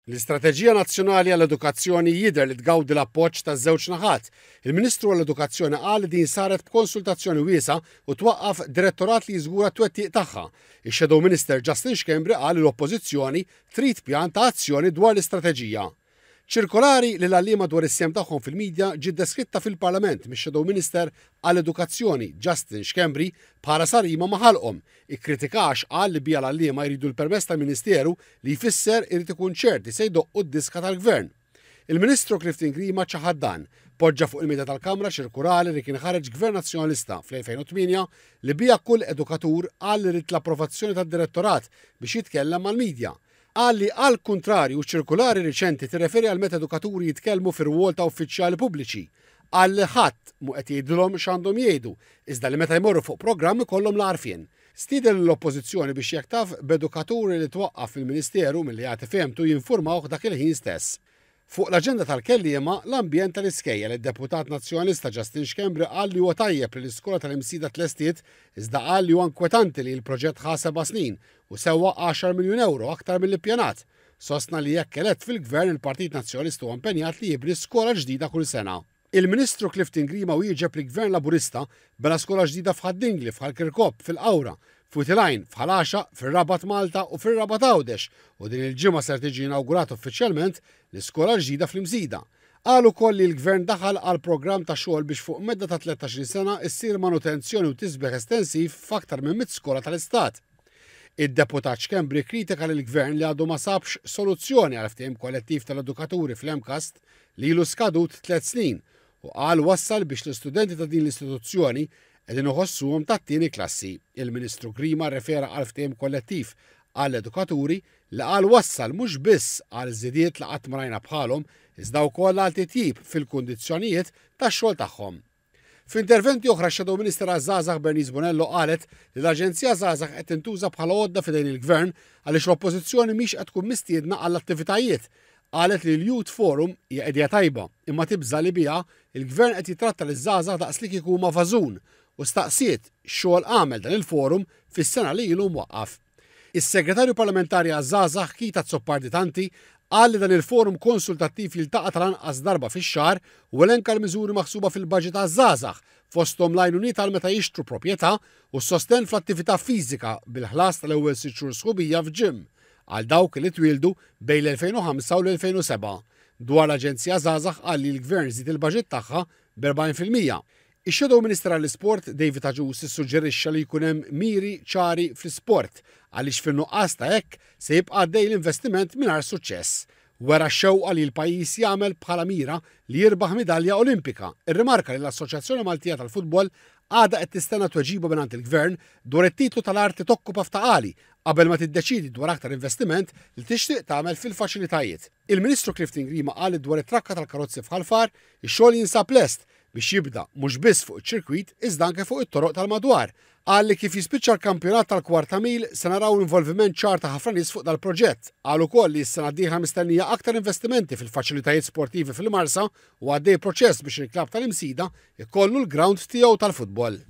L-Istrateġija Nazzjonali għall-Edukazzjoni jidher li tgawdi l-appoġġ taż-żewġ naħat. Il-Ministru għall-Edukazzjoni qal li din saret b'konsultazzjoni wiesgħa u twaqqaf direttorat li jiżgura t-twettiq tagħha. Ix-Shadow Minister Justin Schembri qal li l-Oppożizzjoni trid pjan ta' azzjoni dwar l-istrateġija. Ċirkolari li l-għalliema dwar is-sehem tagħhom fil-midja ġiet deskritta fil-Parlament mix-Shadow Minister għall-Edukazzjoni, Justin Schembri, bħala sarima ma' ħalqhom. Ikkritika għax qal li biha l-għalliema jridu l-permess tal-Ministeru li jfisser irid ikun ċert li se jdoqqu d-diska tal-Gvern. Il-Ministru Clifton Grima ċaħad dan. Poġġa fuq il-mejda tal-Kamra ċirkurali li kien ħareġ Gvern Nazzjonalista fl-2008 li biha kull edukatur qal li ried l-approvazzjoni tad-Direttorat biex jitkellem mal-midja. Qal li għall-kuntrarju ċ-ċirkulari riċenti tirreferi għal meta edukaturi jitkellmu fir-rwol ta' uffiċjali pubbliċi. Qal li ħadd mhu qed jgħidilhom x'għandhom jgħidu, iżda li meta jmorru fuq programm ikollhom l-għarfien. Stieden lill-Oppożizzjoni biex jekk taf b'edukaturi li twaqqaf mill-Ministeru milli jagħti fehmtu jinfurmawh dak il-ħin stess. Fuq l-aġenda tal-kelliema, l-ambjent tal-iskejjel, id-Deputat Nazzjonalista Justin Schembri qal li huwa tajjeb li l-iskola tal-Imsida tlestiet iżda qal li huwa inkwetanti li l-proġett ħa seba' snin u sewa għaxar miljun ewro aktar milli ppjanat. Sostna li jekk elett fil-Gvern il-Partit Nazzjonalista huwa impenjat li jibni skola ġdida kull sena. Il-Ministru Clifton Grima wieġeb li Gvern Laburista bena skola ġdida f'Ħad-Dingli, f'Ħal Kirkop, fil-Qawra, f'Wied il-Għajn, f'Ħal Għaxaq, fir-Rabat Malta u fir-Rabat Għawdex u din il-ġimgħa ser tiġi inawgurata uffiċjalment l-iskola l-ġdida fl-Imsida. Qal ukoll li l-Gvern daħal għal programm ta' xogħol biex fuq medda ta' 13-il sena ssir manutenzjoni u tisbiħ estensiv f'aktar minn mitt skola tal-Istat. Id-Deputat Schembri kkritika lill-Gvern li għadu ma sabx soluzzjoni għall-ftehim kollettiv tal-edukaturi fl-MCAST li ilu skadut tliet snin u qal wassal biex l-istudenti ta' din l-istituzzjoni qegħdin iħossuhom tat-tieni klassi. Il-Ministru Grima rrefera għall-ftehim kollettiv għall-edukaturi li qal wassal mhux biss għal żidiet li qatt ma rajna bħalhom iżda wkoll għal titjib fil-kundizzjonijiet tax-xogħol tagħhom. F'interventi oħra x-Shadow Minister għaż-Żgħażagħ Bernice Bonello qalet li l-Aġenzija Żgħażagħ qed tintuża bħala għodda f'idejn il-Gvern għaliex l-Oppożizzjoni mhix qed tkun mistiedna għall-attivitajiet. Qalet li l-Youth Forum hija idea tajba imma tibża' li biha l-Gvern qed jitratta liż-żgħażagħ daqs li kieku huma vażun u staqsiet x'xogħol għamel dan il-forum fis-sena li ilu mwaqqaf. Is-Segretarju Parlamentari għaż-Żgħażagħ Keith Azzopardi Tanti qal li dan il-forum konsultattiv jiltaqa' tal-anqas darba fix-xahar u elenka l-miżuri maħsuba fil-baġit għaż-żgħażagħ, fosthom l-għajnuniet għal meta jixtru proprjetà u s-sostenn fl-attività fiżika bil-ħlas tal-ewwel sitt xhur sħubija f'gym għal dawk li twieldu bejn l-2005 u l-2007. Dwar l-Aġenzija Żgħażagħ qal li l-Gvern żied il-baġit tagħha b'40%. Ix-Shadow Minister għall-Isport, David Agius issuġġerixxa li jkun hemm miri ċari fl-isport għaliex fin-nuqqas ta' hekk se jibqa' għaddej l-investiment mingħajr suċċess. Wera x-xewqa li l-pajjiż jagħmel bħala mira li jirbaħ midalja Olimpika. Irrimarka li l-Assoċjazzjoni Maltija tal-Futbol għadha qed tistenna tweġiba mingħand il-Gvern dwar it-titlu tal-art li tokkupa f'Ta' Qali qabel ma tiddeċiedi dwar aktar investiment li tixtieq tagħmel fil-faċilitajiet. Il-Ministru Clifton Grima qal li dwar it-trakka tal-karozzi f'Ħal Far, ix-xogħol jinsab lest biex jibda mhux biss fuq iċ-ċirkwit iżda anke fuq it-toroq tal-madwar. Qal li kif jispiċċa l-kampjonat tal-kwart ta' mil se naraw involviment ċar ta' ħafna nies fuq dal-proġett. Qal ukoll li s-sena d-dieħla mistennija aktar investimenti fil-faċilitajiet sportivi fil-Marsa u għaddej proċess biex il-klabb tal-Imsida jkollu l-grawnd tiegħu tal-futbol.